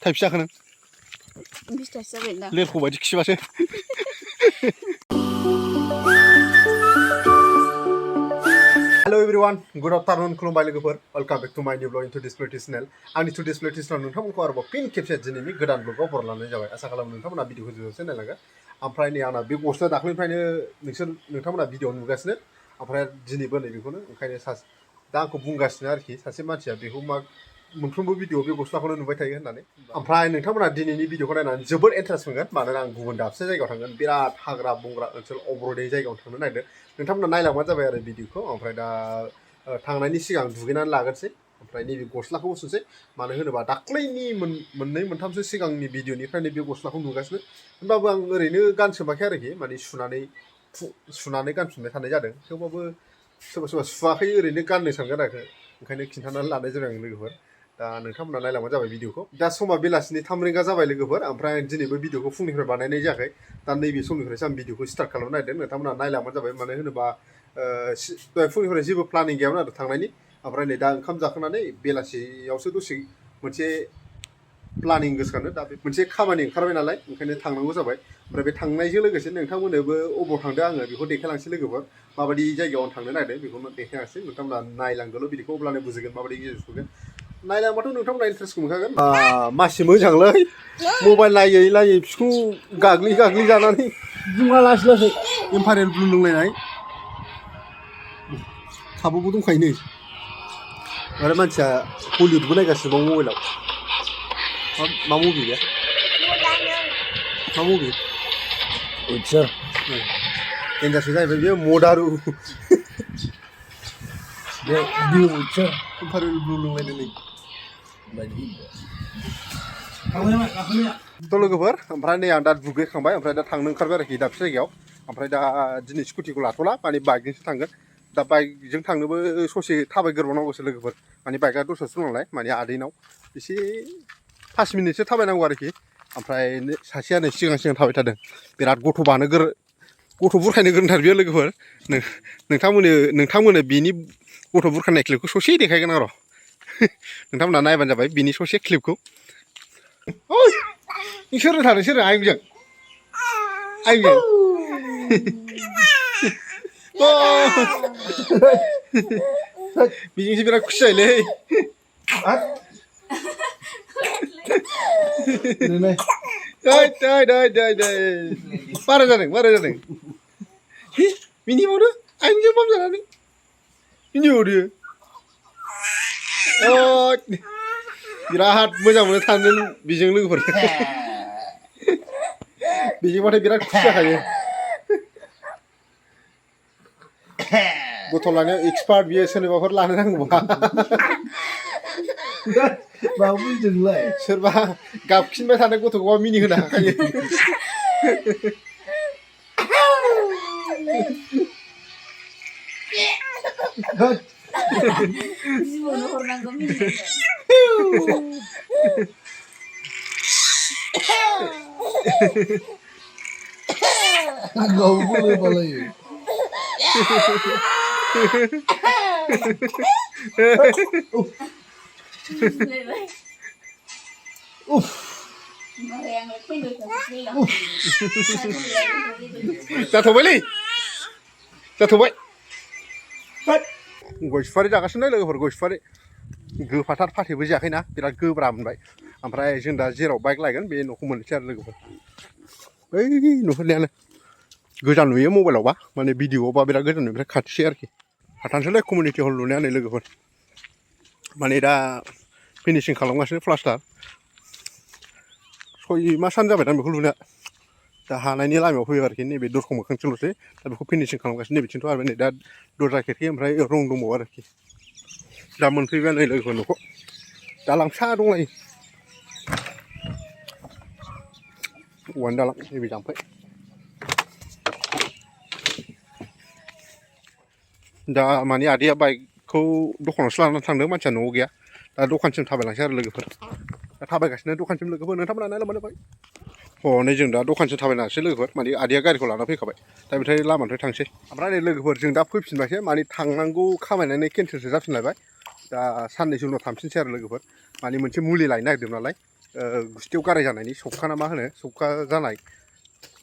थाइपिसाखौनो बिसथासो जाबाय ना लेरख' बायदि खिबासो Hello everyone, good afternoon, खुलुमबाय लोगोफोर welcome back to my new vlog into this channel आंनि to this channel नोंथांमोनखौ आरोबाव फिन खेबसे दिनैनि गोदान ब्लगाव बरलांनाय जाबाय आसा खालामो नोंथांमोना भिडिअखौ जोबजासिम नायलांगोन ओमफ्राय नै आंना बे गस्ला दाख्लैनिफ्रायनो नोंथांमोना भिडिअ नुगासिनो ओमफ्राय दिनैबो नै बेखौनो ओंखायनो दा आंखौ बुंगासिनो आरोखि सासे मानसिया बेखौ मा मोनफ्रोमबो भिडिअ बे गस्लाखौनो नुबाय थायो होननानै ओमफ्राय नोंथांमोना दिनैनि भिडिअखौ नायनानै जोबोद इन्टारेस्ट मोनगोन मानोना आं गुबुन दाबसे जायगायाव थांगोन बिराद हाग्रा बंग्रा ओनसोल अबर'दै जायगायाव थांनो नागिरदों नोंथांमोना नायलांबानो जाबाय आरो भिडिअखौ ओमफ्राय दा थांनायनि सिगां दुगैनानै लाग्रोसै ओमफ्राय नैबे गस्लाखौ सुनोसै मानो होनोबा दाख्लैनि मोननै मोनथामसो सिगांनि भिडिअनिफ्रायनो बे गस्लाखौ नुगासिनो होनबाबो आं ओरैनो गानसोमाखै आरोखि माने सुनानै गानफिनबाय थानाय जादों थेवबाबो सोरबा सोरबा सुवाखै ओरैनो गाननो सानगोन आरो ओंखायनो खिन्थानानै लानाय जाबाय आं लोगोफोर दा नोंथांमोना नायलांबानो जाबाय भिडिअखौ दा समा बेलासिनि 3 रिंगा जाबाय लोगोफोर ओमफ्राय आं दिनैबो भिडिअखौ फुंनिफ्राय बानायनाय जायाखै दा नैबे समनिफ्रायसो आं भिडिअखौ स्टार्ट खालामनो नागिरदों नोंथांमोना नायलांबानो जाबाय मानो होनोबा दहाय फुंनिफ्राय जेबो प्लानिं गैयामोन आरो थांनायनि ओमफ्राय नै दा ओंखाम जाखांनानै बेलासियावसो दसे मोनसे प्लानिं गोसोखांनो दा बे मोनसे खामानि ओंखारबाय नालाय ओंखायनो थांनांगौ जाबाय ओमफ्राय बे थांनायजों लोगोसे नोंथांमोननोबो अबाव थांदों आङो बेखौ देखायलांसै लोगोफोर माबायदि जायगायाव थांनो नागिरदों बेखौनो देखायलांसै नोंथांमोना नायलांदोल' बिदिखौ अब्लानो बुजिगोन माबायदि गेजेर सौगोन नायलांबाथ' नोंथांमोना इन्टारेस्ट मोनखागोन मासि मोजांलै मबाइल नायै बिखौ गाग्लि जानानै बुङा लासै लासै इम्पारियेल ब्लु लोंलायनाय खाबुबो दंखायो नै आरो मानसिया हलिउडबो नायगासिनो दं मबाइलाव मा मुभि बे मा मुभि उच्चर देन्जारसो जाहैबाय बेयो मदारु बे उच्चर इम्पारियेल ब्लु लोंलायदों नै थ' लोगोफोर ओमफ्राय नै आं दा दुगैखांबाय ओमफ्राय दा थांनो ओंखारबाय आरोखि दाबसे जायगायाव ओमफ्राय दा दिनै स्कुटिखौ लाथ'ला माने बाइकजोंसो थांगोन दा बाइकजों थांनोबो ससे थाबायग्रोबावनांगौसो लोगोफोर माने बाइकआ दस्रासो दं नालाय माने आदैनाव एसे 5 मिनिटसो थाबायनांगौ आरोखि ओमफ्राय सासेया नै सिगां थाबाय थादों बिराद गथ' बुरखायनो गोरोंथार बियो लोगोफोर नोंथांमोननो बिनि गथ' बुरखायनाय क्लिपखौ ससे देखायगोन आं र' नोंथांमोना नायबानो जाबाय बिनि ससे क्लिपखौ सोर थादों सोर आइजों बेजोंसो बिराद खुसि जायोलै बारा जादों मिनिबावदो आइजों बाम जानानै मिनिबावदो बिराद मोजां मोनो थानो बेजों लोगोफोर बेजोंबाथाय बिराद खुसि जाखायो गथ' लानायाव एक्सपार्ट बियो सोरनिबाफोर लानो नांगौबा सोरबा गाबखिनबाय थानाय गथ'खौबा मिनिहोनो हाखायो जिबौनो हरनांगौ जाथ'बाय गय सुफारि जागासिनो लोगोफोर गय सुफारि गोफाथार फाथैबो जायाखैना बिराद गोब्रा मोनबाय ओमफ्राय जों दा जेराव बाइक लायगोन बे न'खौ मोननोसै आरो लोगोफोर बै नुहुरनायानो गोजान नुयो मबाइलावबा माने भिडिअआवबा बिराद गोजाननिफ्राय खाथिसै आरोखि हाथानसैलाय कमिउनिटि हल लुनाया नै लोगोफोर माने दा फिनिशिं खालामगासिनो प्लास्टार 6 मासानो जाबाय दां बेखौ लुनाया दा हानायनि लामायाव फैयो आरोखि नैबे दरखं मोखांथिंल'सै दा बेखौ फिनिशिं खालामगासिनो नैबेथिंथ' आरो नै दा दरजा खिरखि ओमफ्राय रं दंबावो आरोखि दा मोनफैबाय नै लोगोफोर न'खौ दालां फिसा दंलायो औवानि दालां नैबे जाम्फै दा माने आदैया बाइकखौ दखानावसो लानानै थांदों मानसिया न'आव गैया दा दखानसिम थाबायलांसै आरो लोगोफोर दा थाबायगासिनो दखानसिम लोगोफोर नोंथांमोना नायलांबानो जाबाय हनै जों दा दखानसिम थाबायलांसै लोगोफोर माने आदैया गारिखौ लाना फैखाबाय दा बेनिफ्राय लामानिफ्राय थांसै ओमफ्राय नै लोगोफोर जों दा फैफिनबायसो माने थांनांगौ खामायनानै केन्सेलसो जाफिनलायबाय दा साननैसो उनाव थांफिनसै आरो लोगोफोर माने मोनसे मुलि लायनो नागिरदों नालाय गुस्थियाव गाराय जानायनि सबखा ना मा होनो सबखा जानाय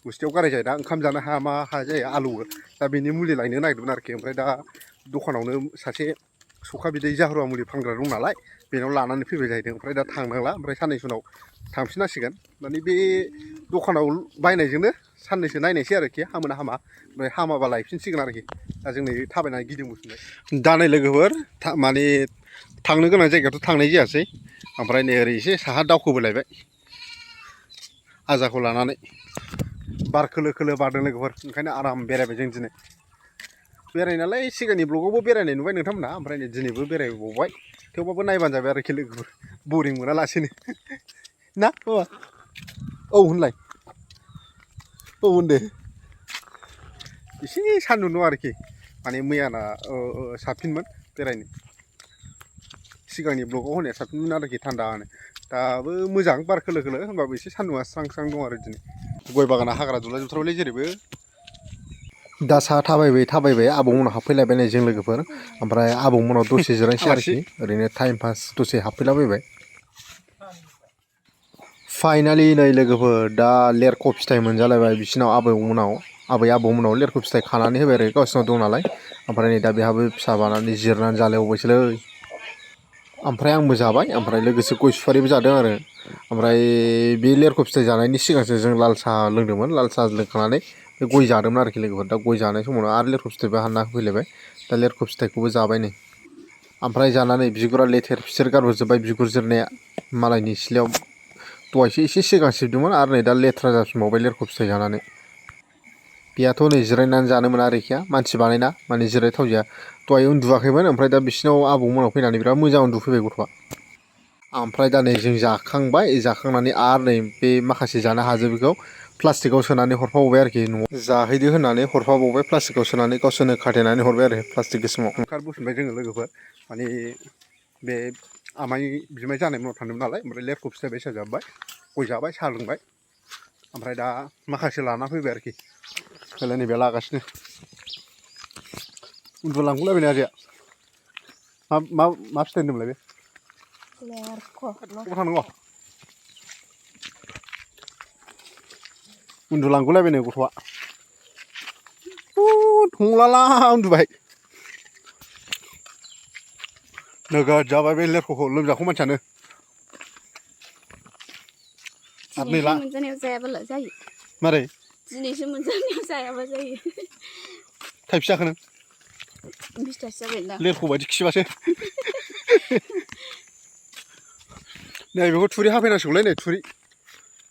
गुस्थियाव गाराय जायो दा ओंखाम जानो हाया मा हाया जायो आलौवो दा बेनि मुलि लायनो नागिरदोंमोन आरोखि ओमफ्राय दा दखानावनो सासे सखा बिदै जारुवा मुलि फानग्रा दं नालाय बेनाव लानानै फैबाय जाहैदों ओमफ्राय दा थांनांला ओमफ्राय साननैसो उनाव थांफिननांसिगोन माने बे दखानाव बायनायजोंनो साननैसो नायनायसै आरोखि हामोना हामा ओमफ्राय हामाबा लायफिनसिगोन आरोखि दा जों नै थाबायनानै गिदिंबोफिनबाय दा नै लोगोफोर माने थांनो गोनां जायगायावथ' थांनाय जायासै ओमफ्राय नै ओरै एसे साहा दावखोबोलायबाय आजाखौ लानानै बार खोलो खोलो बारदों लोगोफोर ओंखायनो आराम बेरायबाय जों दिनै बेरायनायालाय सिगांनि ब्लगावबो बेरायनाय नुबाय नोंथांमोना ओमफ्राय नै दिनैबो बेरायबावबाय थेवबाबो नायबानो जाबाय आरोखि लोगोफोर बरिं मोनालासेनो ना बाबा औ होनलाय औ होनदो एसे सान्दुं दं आरोखि माने मैयाना साबसिनमोन बेरायनो सिगांनि ब्लगाव होनाया साबसिनमोन आरोखि थान्दानो दाबो मोजां बार खोलो खोलो होनबाबो एसे सान्दुंआ स्रां स्रां दं आरो दिनै गय बागाना हाग्रा दुलाजोबथारबायलै जेरैबो दा साहा थाबायबाय आबौमोनाव हाबफैलायबाय नै जों लोगोफोर ओमफ्राय आबौमोनाव दसे जिरायनोसै आरोखि ओरैनो टाइम पास दसे हाबफैलाबायबाय फाइनालि नै लोगोफोर दा लेरख' फिथाइ मोनजालायबाय बिसिनाव आबै आबौमोनाव लेरख' फिथाइ खानानै होबाय आरो गावसिनाव दं नालाय ओमफ्राय नै दा बेहाबो फिसा बानानै जिरनानै जालायबावबायसोलै ओमफ्राय आंबो जाबाय ओमफ्राय लोगोसे गय सुफारिबो जादों आरो ओमफ्राय बे लेरख' फिथाइ जानायनि सिगांसो जों लाल साहा लोंदोंमोन लाल साहा लोंखांनानै बे गय जादोंमोन आरोखि लोगोफोर दा गय जानाय समावनो आरो लेरख' फिथाइबो हानना होफैलायबाय दा लेरख' फिथाइखौबो जाबाय नै ओमफ्राय जानानै बिगुरा लेथेर फिथेर गारबोजोब्बाय बिगुर जिरनाया मालायनि सिथ्लायाव दहायसो एसे सिगां सिबदोंमोन आरो नै दा लेथ्रा जाफिनबावबाय लेरख' फिथाइ जानानै बेयाथ' नै जिरायनानै जानो मोना आरोखिया मानसि बानायना माने जिरायथाव जाया दहाय उन्दुवाखैमोन ओमफ्राय दा बिसिनाव आबौमोनाव फैनानै बिराद मोजां उन्दुफैबाय गथ'आ ओमफ्राय दा नै जों जाखांनानै आरो नै बे माखासे जानो हाजोबिखौ प्लास्टिकआव सोनानै हरफाबावबाय आरोखि न'आव जाहैदो होननानै हरफाबावबाय प्लास्टिकआव सोनानै गावसोरनो खाथेनानै हरबाय आरो प्लास्टिक गोसोमाव ओंखारबोफिनबाय जोङो लोगोफोर माने बे आमाइ बिमाय जानायमोनाव थांदोंमोन नालाय ओमफ्राय लेरख' फिथाइ बायसा जाबाय गय जाबाय साहा लोंबाय ओमफ्राय दा माखासे लाना फैबाय आरोखि दालाय नैबे लागासिनो उन्दुलांगौलायबायनो आजाया मा फिथाइ होनदोंमोनलाय बे Lerko. बबाव थांनांगौ उन्दुलांगौलायबायनो गथ'आ थंलाला उन्दुबाय नोगोद जाबाय बे लेरख'खौ लोमजाखौ मानसियानो दिनैसो मोनजानायाव जायाबाला जायो मारै दिनैसो मोनजानायाव जायाबा जायो थाइबेसे जाखो नों 20 थासो जाबाय ना लेरख' बायदि खिबासो नै बेखौ थुरि हाफैनांसिगौलै नै थुरि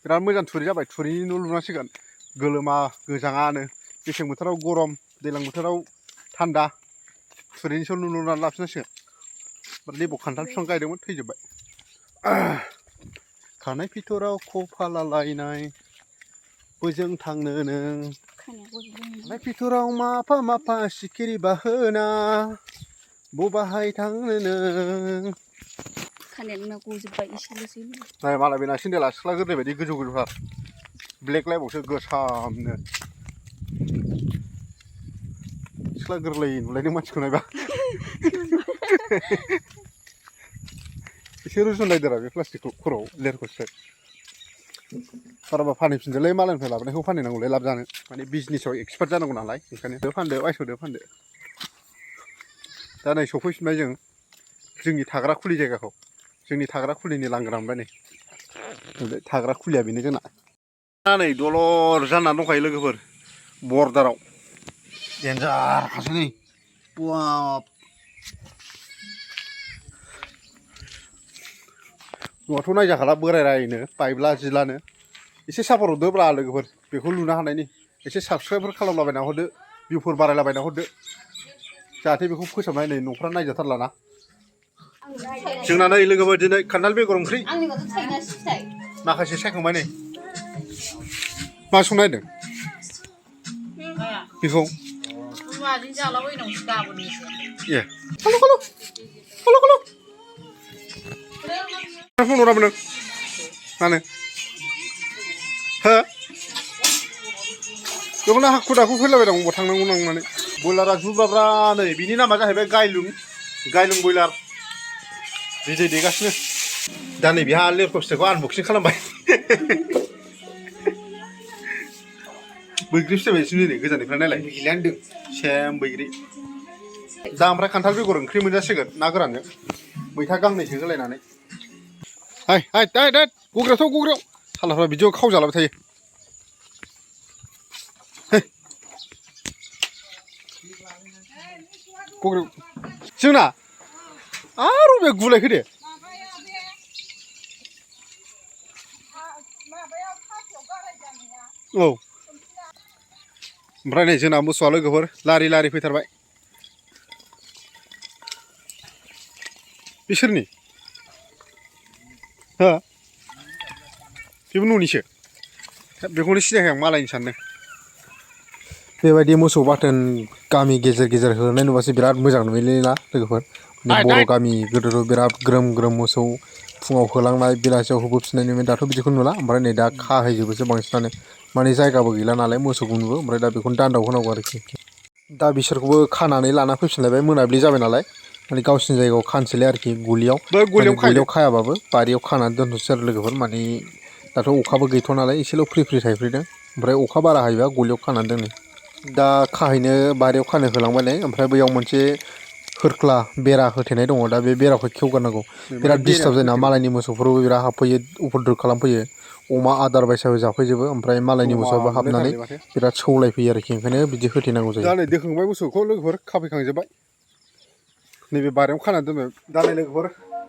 बिराद मोजां थुरि जाबाय थुरिनि न' लुनांसिगोन गोलोमा गोजाङानो मेसें बोथोराव गरम दैज्लां बोथोराव थान्दा थुरिनिसो न' लुनानै लाफिननांसिगोन लेबु खान्थाल बिफां गायदोंमोन थैजोब्बाय खानाय फिथराव खफालालायनाय बोजों थांनो नों खानाय फिथराव माफा सिखिरि बाहोना बबाहाय थांनो नों खानाया गजोब्बाय एसेल'सै नाय मालाय बेना सेन्देला सिख्ला गोरलै बायदि गोजौ गोजौथार ब्लेक लाइबावसो गोसामनो सिख्ला गोरलै नुलायदों मानसिखौ नायबा एसे रुजुनलायदोरा बे प्लास्टिकखौ खर'आव लेरख' फिथाइ बाराबा फानहैफिनदोलै मालायनिफ्राय लाबोनायखौ फानहैनांगौलै लाब जानो माने बिजनेसाव एक्सपार्ट जानांगौ नालाय ओंखायनो फानदो बायस'दो फानदो दा नै सफैफिनबाय जों जोंनि थाग्रा खुलि जायगाखौ जोंनि थाग्रा खुलिनि लांगोना मोनबाय नै थाग्रा खुलिया बेनो जोंना नै दलर जानानै दंखायो लोगोफोर बर्डाराव देन्जार खासै नै बाब न'आथ' नायजाखाला बोरायनो बायब्ला जिलानो एसे सापर्ट हरदोब्रा लोगोफोर बेखौ लुनो हानायनि एसे साबसक्राइबफोर खालामलाबायना हरदो भिउफोर बारायलाबायना हरदो जाहाथे बेखौ फोसाबनाय नै न'फ्रा नायजाथारलाना जोंना नै लोगोफोर दिनै खान्थाल बेगर ओंख्रि माखासे सायखांबाय नै मा संनो नागिरदों बेखौ ए फन हरामोन नों मानो हो बेखौनो हाखु दाखु फैलाबाय दं बबाव थांनांगौ नांनानै बयलारा जुब्राब्रा नै बिनि नामा जाहैबाय गायलुं बयलार बिदै दैगासिनो दा नै बिहा लेरख' फिथाइखौ आनबक्सिं खालामबाय बैग्रि फिथाइ बायदिसो नै गोजाननिफ्राय नायलाय गैला होनदों सेम बैग्रि दा ओमफ्राय खान्थाल बेगर ओंख्रि मोनजासिगोन ना गोरानजों मैथा गांनैसो होलायनानै हाय हाय हाय हाय गग्रायाव गग्रायाव सालाफ्रा बिदियाव खावजालाबाय थायो गग्रायाव जोंना आरो बे गुलायखो दे औ ओमफ्राय नै जोंना मोसौआ लोगोफोर लारि लारि फैथारबाय बिसोरनि हो बेबो न'निसो बेखौनो सिनायाखै आं मालायनि सानदों बेबायदि मोसौ बाथोन गामि गेजेर गेजेर होनाय नुबासो बिराद मोजां नुयोलै ना लोगोफोर बर' गामि गोदोथ' बिराद ग्रोम ग्रोम मोसौ फुङाव होलांनाय बेलासियाव होबोफिननाय नुयोमोन दाथ' बिदिखौ नुला ओमफ्राय नै दा खाहैजोबोसो बांसिनानो माने जायगाबो गैला नालाय मोसौखौनोबो ओमफ्राय दा बेखौनो दान्दाव होनांगौ आरोखि दा बिसोरखौबो खानानै लाना फैफिनलायबाय मोनाबिलि जाबाय नालाय माने गावसिनि जायगायाव खानोसैलाय आरोखि गलियाव खायाबाबो बारियाव खानानै दोनथ'सै आरो लोगोफोर माने दाथ' अखाबो गैथ'वा नालाय एसेल' फ्रि फ्रि थाइफ्रिदों ओमफ्राय अखा बारा हायोबा गलियाव खानानै दोनो दा खाहैनो बारियाव खानो होलांबाय नै ओमफ्राय बैयाव मोनसे होरख्ला बेरा होथेनाय दङ दा बे बेराखौ खेवगारनांगौ बिराद डिस्टार्ब जायोना मालायनि मोसौफोरबो बिराद हाबफैयो उपद्रब खालामफैयो अमा आदार बायसाबो जाफैजोबो ओमफ्राय मालायनि मोसौआबो हाबनानै बिराद सौलायफैयो आरोखि ओंखायनो बिदि होथेनांगौ जायो दा नै दोखांबाय मोसौखौ लोगोफोर खाफैखांजोब्बाय नैबे बारियाव खानानै दोनबाय दा नै लोगोफोर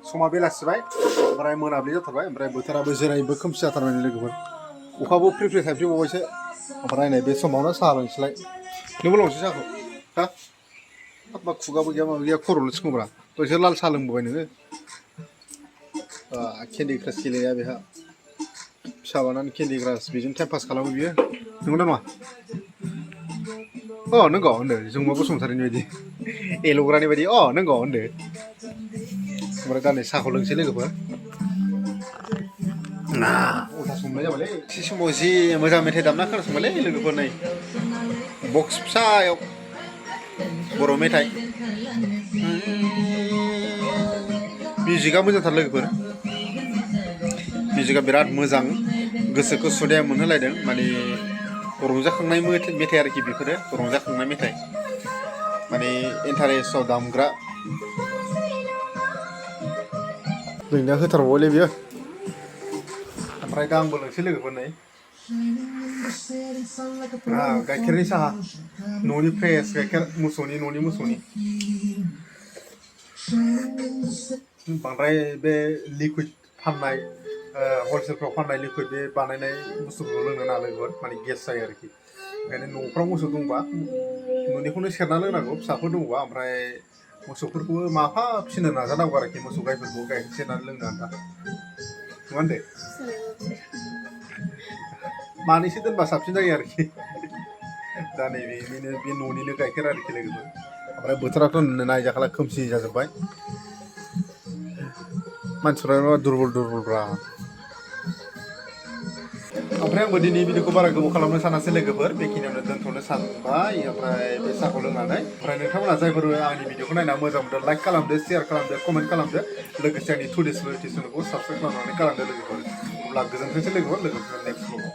समा बेलासिबाय ओमफ्राय मोनाबिलि जाथारबाय ओमफ्राय बोथोराबो जेरायबो खोमसि जाथारबाय लोगोफोर अखाबो फ्रि फ्रि थाइफ्रिबावबायसो ओमफ्राय नै बे समावनो साहा लोंसैलाय नोंबो लोंसै साहाखौ हा हाबा खुगाबो गैया माबो गैया खर'ल' थिखोब्रा दयसो लाल साहा लोंबोबाय नोङो केन्दि क्रास गेलेया बेहा फिसाबानानै केन्दि क्रास बेजों टाइम पास खालामो बियो नंगौना नङा अ नंगौ होनदो जोंमा बसुमतारिनि बायदि एल'ग्रानि बायदि अ नंगौ होनदो ओमफ्राय दा नै साहाखौ लोंसै लोगोफोर उल्था संनाय जाबायलै एसे समाव जि मोजां मेथाइ दामना खोनासंबायलै लोगोफोर नै बक्स फिसायाव बर' मेथाइ मिउजिकआ मोजांथार लोगोफोर मिउजिकआ बिराद मोजां गोसोखौ सुदेम मोनहोलायदों माने रंजाखांनाय मेथाइ आरोखि बेफोरो रंजाखांनाय मेथाइ माने इन्टारेस्टआव दामग्रा जोंनिया होथारबावबायलै बियो ओमफ्राय दा आंबो लोंसै लोगोफोर नै गाइखेरनि साहा न'नि फ्रेस गाइखेर मोसौनि न'नि मोसौनि बांद्राय बे लिकुइड फाननाय हलसेलफ्राव फाननाय लिकुइड बे बानायनाय बुस्थुफोरखौ लोंनो नाङा लोगोफोर माने गेस जायो आरोखि ओंखायनो न'फ्राव मोसौ दंबा न'निखौनो सेरना लोंनांगौ फिसाफोर दंबा ओमफ्राय मोसौफोरखौबो माफा फिसिनो नाजानांगौ आरोखि मोसौ गायफोरखौ गाइखेर सेरनानै लोंनो आन्था नङा होनदो मानैसो दोनबा साबसिन जायो आरोखि दा नैबेनिनो बे न'निनो गाइखेर आरोखि लोगोफोर ओमफ्राय बोथोराथ' नायजाखाला खोमसि जाजोब्बाय मानसिफ्रा दुरबल दुरबलब्रा ओमफ्राय आंबो दिनै भिडिअखौ बारा गोबाव खालामनो सानासै लोगोफोर बेखिनियावनो दोनथ'नो सानबाय ओमफ्राय बे साहाखौ लोंनानै ओमफ्राय नोंथांमोना जायफोर आंनि भिडिअखौ नायना मोजां मोनदों लाइक खालामदो शेयार खालामदो कमेन्ट खालामदो लोगोसे आंनि टु डिसप्लेटिसनखौ साबसक्राइब खालामनानै खालामदो लोगोफोर अब्ला गोजोनथोंसै लोगोफोर नेक्स्ट ब्लगाव